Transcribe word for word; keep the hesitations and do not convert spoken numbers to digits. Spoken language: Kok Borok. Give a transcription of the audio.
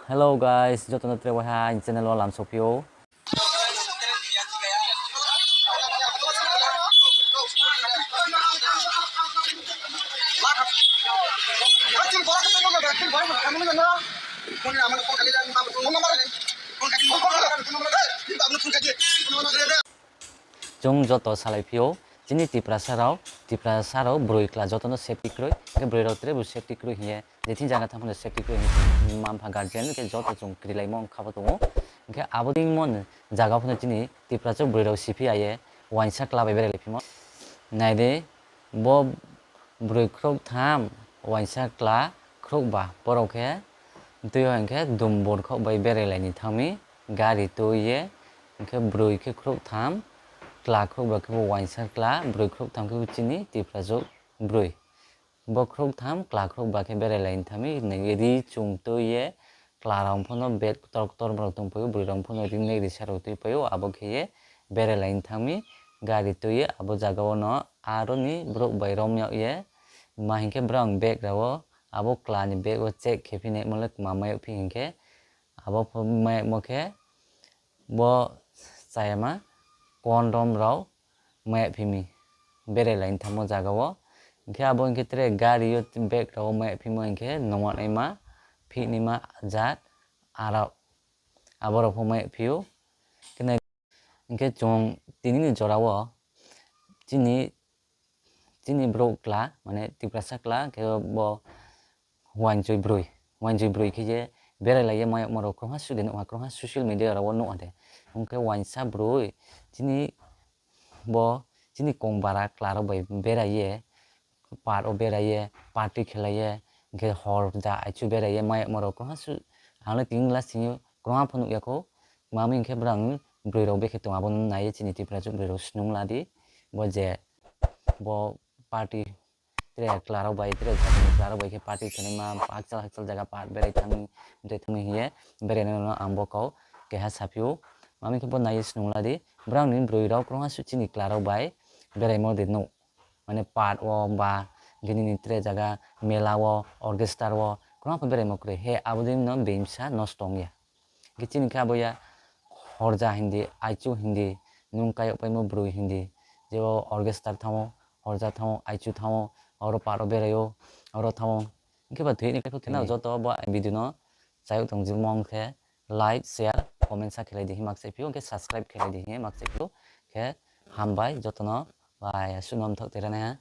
Hello guys, jotono tre waha ani channel o lamsok phio. Chwng joto salai phio, chini Tiprasa rok, Tiprasa rok bwrwi kla jotono safety kwrwi, hwnkhe bwrwi rok tre bo safety kwrwi hiye, je thing jaga thang phano safety kwrwi hiye, mma mpha guardian khe joto chwng kwrwi lai mo wngkha bo tongo. Hwnkhe abo ding mo jaga phano chini Tiprasa bwrwi rok siphi aye, wainsa kla bai berai lai phimo. Naidi, bo bwrwi khorok tham, wainsa kla khorok ba, borok khe twi o hwnkhe dum borkhok bai berai lai ni thangmi, gari twi ye, hwnkhe bwrwi khe khorok tham, kla khorok ba khe bo wainsa kla, bwrwi khorok tham khe bo chini Tiprajwk bwrwi. Bo khorok tham, kla khorok ba khe berai lai ni thangmi, nai ri chwng twi ye, kla rok phano bag kotor kotor borok tong phai o, bwrwi rok phano ri nai risa rok twi phai o, abo khe ye berai lai ni thangmi, gari twi ye, abo jaga o no aro ni borok bai rom yag ye, ma hinkhe borok bag rok o, abo kla ni bag o check khe phi nai mole ma mayok phi hinkhe, abo pho mayok mo khe bo chayama condom rok mayok phimi berai lai thangmo jaga o. Hinkhe abo hinkhe tre gari o bag rok o mayok phimo hinkhe nongma naima phiknima jat arok aborok pho mayok phio. Hinkhe chwng tini ni jora o chini, chini borok kla, mane Tiprasa kla, khe bo wainjoi bwrwi, wainjoi bwrwi khe je berai lai ye mayok morok kwrwngha sudi nukha, kwrwngha social media rok o nukha de. Hwnkhe wainsa bwrwi chini bo chini kong bara kla rok bai berai ye, park o berai ye, party khelai ye, hwnkhe hor ja aichu berai ye mayok morok kwrwngha su-, ang le tini glass simi kwrwngha phano nukya kho, mami hinkhe bwrang bwrwi rok bekhe tongo, abono nai ye chini Tiprajwk bwrwi rok snung la di, bo je bo party tre kla rok bai, tre jati ni kla rok bai khe party khenai ma, hakchal hakchal jaga park berai thangwi, berai thangwi hiye berai nai no ang bo kok keha saphio, mami khe bo nai ye snung la di, bwrang ni bwrwi rok kwrwngha su chini kla rok bai berai mo de nuk. Mane park o ba gini ni tre jaga mela o orchestra o kwbangma berai mo kwrwi he abo dei no beimsa nosto wngya. Hingke chini khe abo ya horja hindi, aichu hindi, nwng kayok paimo bwrwi hindi, je o orchestra thango, horja thango, aichu thango, oro park o berai o, oro thango. Hingke ba thwi ni khe kheno joto bo video no chayok tong jimo wngkhe like, share, comment sa khelai di hima khe phio, hingke subscribe khelai di hima khe phio, khe hambai jotono bai aswk nom thok tera naiha.